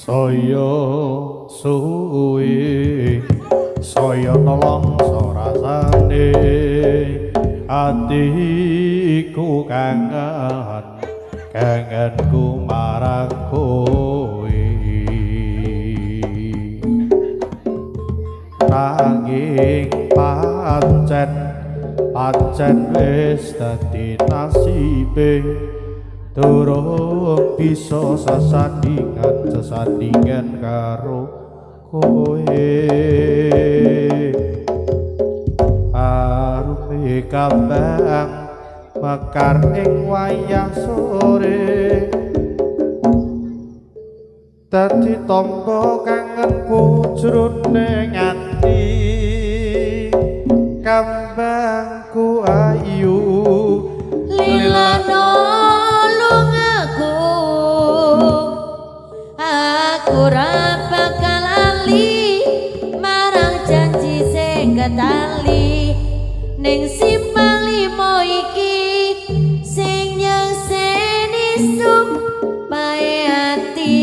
Saya suwe saya nelongso rasane, atiku kangen kangenku marang kowe. Nanging pancen pancen wis dadi nasibe, durung bisa sesandingan sesandingan karo kowe. Arume kambang mekar ing wayah sore, dadi tamba kangenku jroning ati. Kambangku ayu lilano lungaku, aku ora bakal lali marang janji sing ketali ning simpang limo iki sing nyekseni sumpahe ati.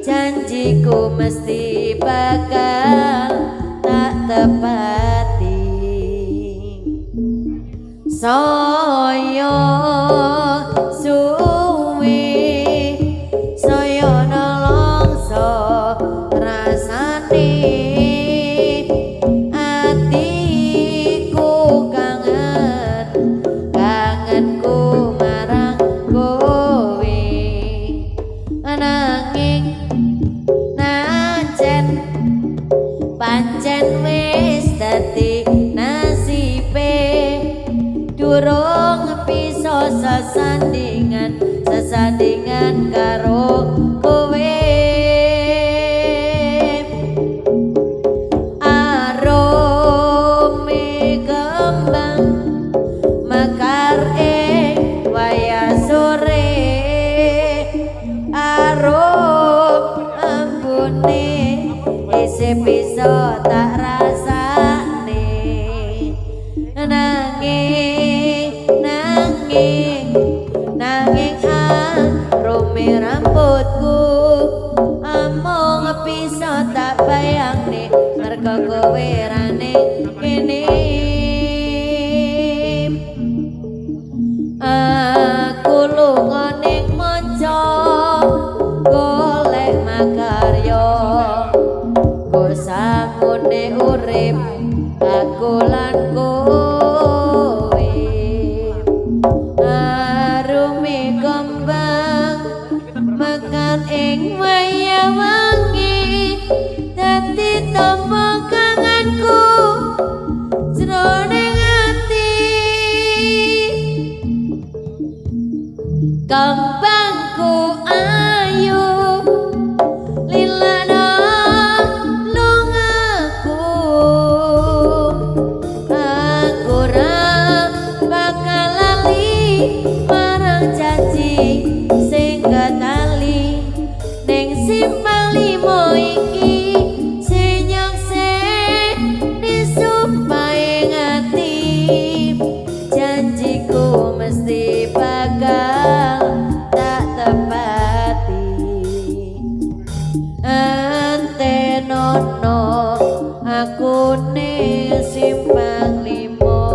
Janjiku mesti bakal tak tepati. Saya suwe saya nelongso rasane, atiku kangen kangenku marang kowe. Nanging najen pancen wis dadi nasibe, durung bisa sesandingan sesandingan karo kowe. Arome kembang mekar ing wayah sore, arum embune isih bisa tak rasane. Nanging nanging nanging arume rambutku amung bisa tak bayangne mergo kowe rane kene. Aku lunga ning manca golek makarya, go sangune urip aku lan kowe. Arume kembang mekar ing wayah wengi, dadi tamba kangenku jroning ati. Kembangku ayu lilana lungaku, aku ora bakal lali marang janji sing ketali ning simpang limo iki sing nyekseni sumpahe ati. Janjiku mesti bakal tak tepati. Antenono aku ning simpang limo.